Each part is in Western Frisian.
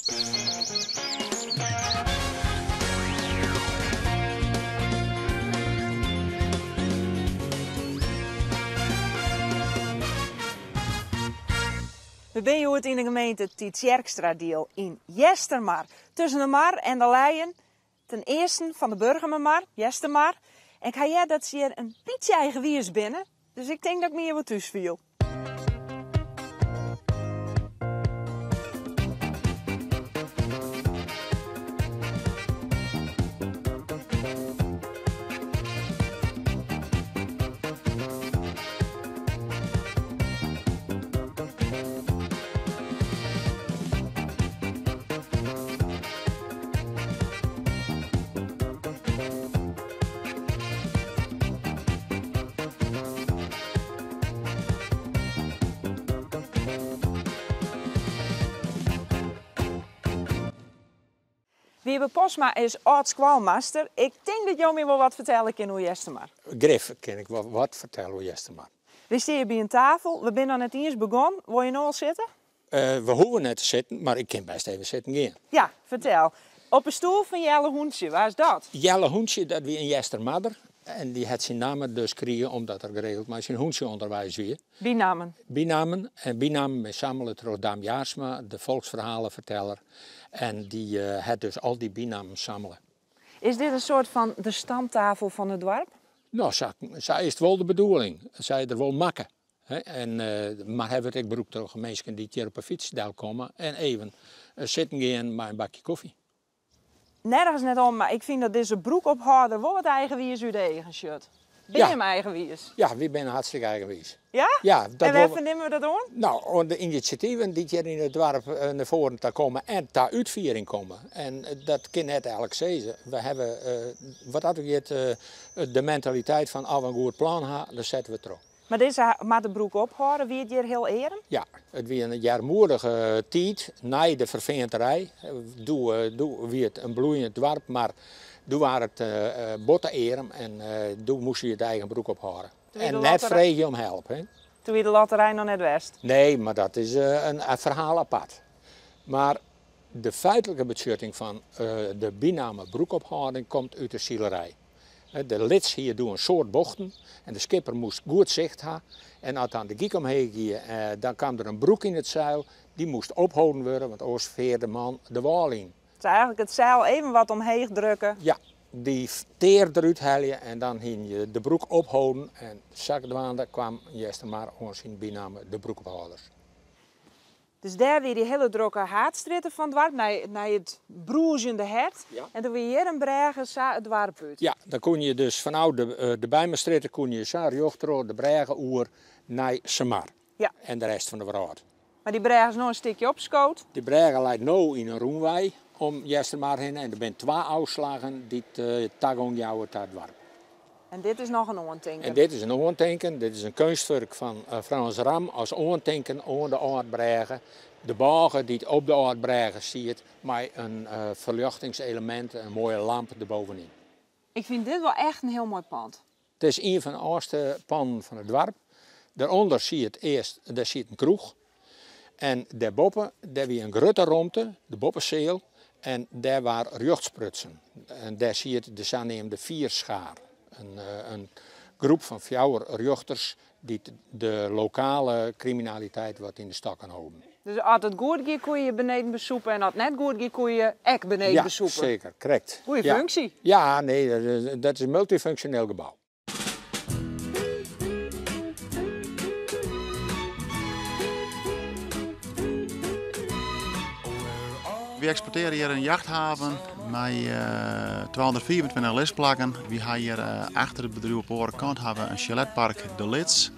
We binne hjoed yn de gemeente Tytsjerksteradiel yn Eastermar. Tusken de mar en de Leien, ten easten fan de Burgumermar, Eastermar. En ik ha heard dat se hjir in bytsje eigenwiis binne, dus ik tink dat ik my hjir wol thús fiel. Wiebe Postma is âld-skoalmaster. Ik tink dat jo my wol wat fertelle kinne oer Eastermar. Grif kin ik wol wat fertelle oer Eastermar. Wy stean by in tafel, we binne noch net iens begûn. Wolle je no al sitte? We hoege net te sitten, mar ik kin bêst even sitten gean. Ja, fertel. Op 'e stoel fan Jelle Hûntsje, wa is dat? Jelle Hûntsje, dat wie in Eastermarder. En dy hat syn namme dus krige omdat er geregeld mei syn hûntsje ûnderweis wie. Bynammen. Bynammen. En bynammen binne sammele troch Dam Jaarsma, de folksferhaleferteller. En dy hat dus al dy bynammen sammele. Is dit in soart fan de stamtafel fan it doarp? No, sa, sa is it wol de bedoeling. Sa is der wol makke. En, mar hy wurdt ek brûkt troch minsken dy't hjir op 'e fyts delkomme en even sitten gean mei in bakje kofje. Nergens net om, mar ik fyn dat dizze broekophâlder wol wat eigenwiis út de eagen sjocht. Binne jim eigenwiis? Ja, wy binne hartstikke eigenwiis. Ja? Ja, dat En wêr fernimme we dat oan? No, oan de inisjativen dy't hjir yn it doarp nei foaren ta komme en ta útfiering komme. En dat kin net elk sizze. We hawwe, wat dat giet, de mentaliteit fan as we in goed plan ha, dan sette we troch. Mar dizze moat de broek ophâlde, wie it hjir hiel earm? Ja, it wie in earmoedige tiid nei de ferfeanterij. Doe, doe wie it in bloeiend doarp, mar doe waard it botte earm en doe moast je de eigen broek ophâlde. En net freegje om help. Hè. Toen wie de lotterij noch net west? Nee, mar dat is in ferhaal apart. Mar de feitlike betsjutting fan de bynamme broekophâlding komt út de silerij. De Lits hie doe in soad bochten en de skipper moast goed sicht ha. En as dan de gyk omheech gie, dan kaam der in broek yn it seil. Dy moast opholden wurde, want oars fear de man de wâl yn. Dus eigentlik it seil even wat omheech drukke. Ja, dy tear derút helje en dan hiene je de broek opholden. En sadwaande kwam Eastermar oan syn bynamme de broekophâlders. Dus dêr wie dy hiele drokke haadstrjitte fan it doarp, nei it brûzjende hert. En doe wie hjir in brêge sa it doarp út. Ja, dan koene je dus fanôf de Beimastrjitte koene je sa rjocht troch de brêge oer nei Samar en de rest fan de wrâld. Mar dy brêge is no in stikje opskood. Dy brêge leit no yn in rûnwei om Eastermar hinne en der binne twa ôfslaggen dy't tagong jouwe ta it doarp. En dit is noch in oantinken. En dit is in oantinken. Dit is in keunstwurk fan Frans Ram as oantinken oan de âldbrêge. De bôge dy't op de âldbrêge stiet mei in ferljochtingselemint, in moaie lamp derbovenyn. Ik fyn dit wol echt in hiel moai pand. It is ien fan de âldste pannen fan it doarp. Dêrûnder siet earst, dêr siet in kroech. En dêrboppe, dêr wie in grutte romte, de boppeseal, en dêr waard rjocht sprutsen. En dêr siet de saneamde vierschaar, in groep fan fjouwer rjochters dy't de lokale kriminaliteit wat yn de stokken holden. Dus as it goed gie koe je beneden besûpe en as it net goed gie koe je ek beneden besûpe? Ja, seker, krekt. Goeie funksje. Ja, nee, dat is in multyfunksjoneel gebou. Wy eksploitearje hjir in jachthaven mei 225 lisplakken. Wy ha hjir achter it bedriuw op de oare kant ha we in chaletpark De Lits.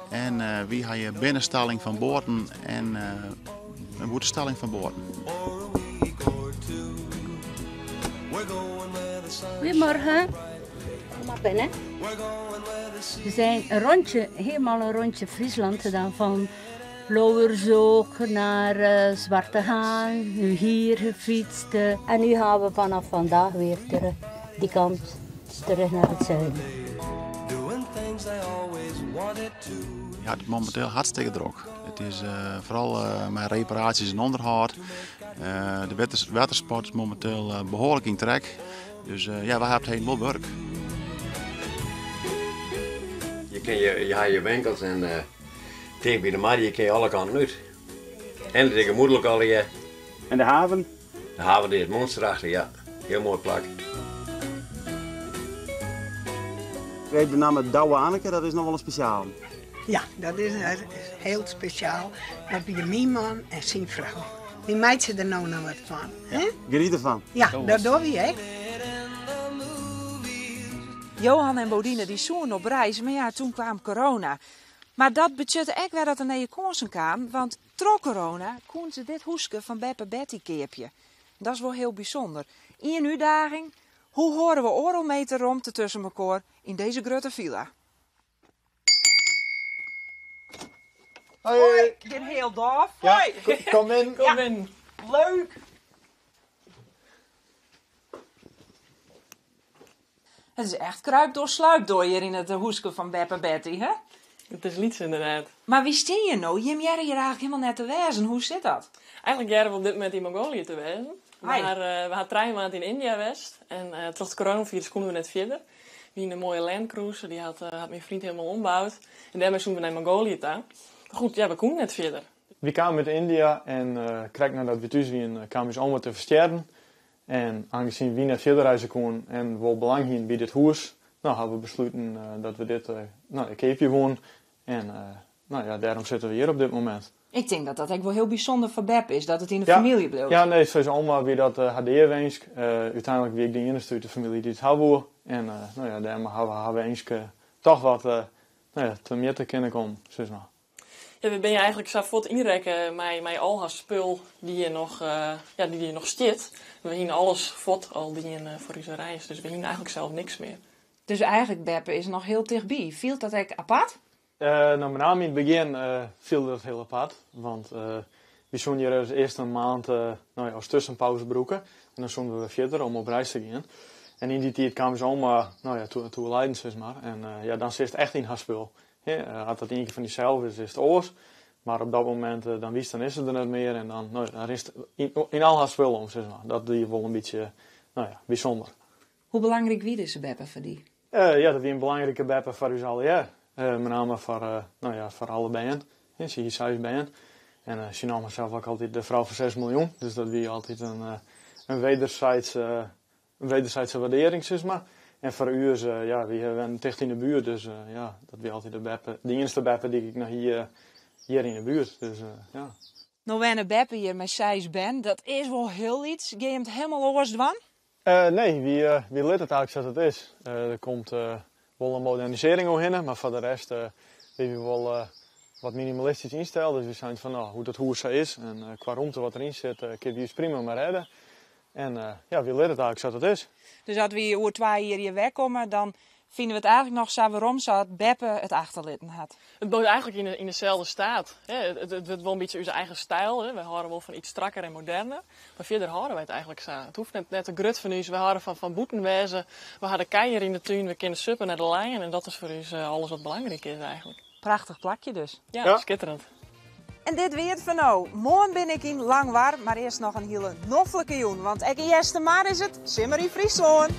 En wy ha hjir binnenstalling fan boaten en in bûtenstalling fan boaten. Goedemorgen. Kom maar binnen. We zijn een rondje, helemaal een rondje Friesland gedaan. Van Lauwersoog naar Zwarte Haan, nu hier gefietst. En nu gaan we vanaf vandaag weer terug die kant, terug naar het zuiden. Ja, het is momenteel hartstikke drok. It is foaral mei reparaasjes en ûnderhâld. De wettersport is mominteel behoarlik yn trek. Dus ja, wy ha op 't heden wol wurk. Je kin je, je ha je winkels en ticht by de mar, je kin alle kanten út. En it is gemoedlik allegear. En de haven? De haven is monsterachtich, ja. Hiel moai plak. Even de namme Douwe Anneke, dat is noch wol in spesjale. Ja, dat is hiel spesjaal. Dat wie myn man en syn frou. Wy meitsje der no noch wat fan. Hè? Geniet derfan. Ja, dat dogge wy ek. Johan en Bodine dy soenen op reis, mar ja, toen kwam corona. Mar dat betsjutte ek wer dat der nije kânsen kamen, want troch corona koenen se dit húske fan Beppe Betty keapje. Dat is wol hiel bysûnder. Ien útdaging, hoe hâlde we oardel meter romte tusken mekoar yn dizze grutte filla? Hoi. Dit hiel dôf. Ja, Hoi. kom yn. Kom yn. Leuk. Het is echt kruip door sluip door hjir yn it húske fan Beppe Betty, hè? It is lyts ynderdaad. Mar wêr steane je no? Jim hearre hjir eigentlik hielendal net te wêzen. Hoe sit dat? Eigentlik hearre we op dit momint yn Mongolië te wêzen. Ai. Mar we ha trije maand yn Yndia west en troch it coronafirus koene we net fierder. We hiene in moaie Land Cruiser, dy hat myn freon hielendal omboud. En dêrmei soene we nei Mongolië ta. Mar goed, ja, we koene net fierder. Wy kamen út Yndia en krekt neidat wy thús wiene kaam ús oma te ferstjerren. En oangesien wy net fierder reizgje koene en wol belang hiene by dit hûs, no, hawwe we besluten dat we dit no, keapje woene. En no ja, dêrom sitte we hjir op dit momint. Ik tink dat dat ek wol hiel bysûnder foar Bep is, dat it yn de Ja. famylje bliuwt. Ja, nee, foar ús oma wie dat har deawinsk. Uteinlik wie ik de iennichste út de famylje dy't it ha woe. En no ja, dêrom hawwe we har winsk toch wat no ja, temjitte kinne kommen, sis mar. Ja, we binne eigentlik sa fuort ynrekke mei al har spul dy't hjir noch, ja, dy't hjir noch stiet. We hiene alles fuort al dien foar ús reis, dus we hiene eigentlik sels niks mear. Dus eigentlik, Beppe is noch hiel tichtby. Fielt dat ek apart? No, mei name yn it begjin fielde dat hiel apart, want wy soene hjir as earst in maand no ja, as tuskenpauze brûke en dan soene we wer fierder om op reis te gean. En yn dy tiid kaam ús oma, no ja, te oerlijden, sis mar. En ja, dan sitst echt yn har spul. Hè, as dat ien kear fan dysels is, is it oars. Mar op dat momint, dan witst, dan is se der net mear en dan, no ja, dan rinst yn al har spul om, sis mar. Dat wie wol in bytsje, no ja, bysûnder. Hoe belangryk wie dizze beppe foar dy? Ja, dat wie in belangrike beppe foar ús allegear. Mei name foar, no ja, foar alle bern. Se hie seis bern. En sy naam harsels ek altyd de frou fan 6 miljoen. Dus dat wie altyd in wederzijdse, in wederzijdse waardearring, sis mar. En foar ús, ja, wy wennen ticht yn de buert. Dus ja, dat wie altyd de beppe, de iennichste beppe dy't ik noch hie hjir yn de buert. Dus ja. No wenne beppe hjir mei seis bern. Dat is wol hiel lyts. Gean jim it hielendal oars dwaan? Nee, wy litte it eigentlik sa't it is. Der komt wol in modernisearring oerhinne, mar foar de rest binne wy wol wat minimalistysk ynsteld. Dus wy seinen fan, no, hoe't it hûs sa is en kwa romte wat deryn sit, kinne wy ús prima mei rêde. En ja, wy litte it eigentlik sa't it is. Dus as wy oer twa jier hjir werkomme, dan fine we it eigentlik noch sa werom sa't Beppe it achterlitten hat. It bliuwt eigentlik yn deselde steat. It wurdt wol in bytsje ús eigen styl. Wy hâlde wol fan yts strakker en moderner. Mar fierder hâlde wy it eigentlik sa. It hoecht net te grut fan ús. Wy hâlde fan bûten wêze. We ha de kij hjir yn de tún. We kinne suppe nei de Leien. En dat is foar ús alles wat belangryk is eigentlik. Prachtich plakje dus. Ja, skitterend. En dit wie it foar no. Moarn bin ik yn Langwar, mar earst noch in hiele noflike jûn. Want ek yn Eastermar is it Simmer yn Fryslân.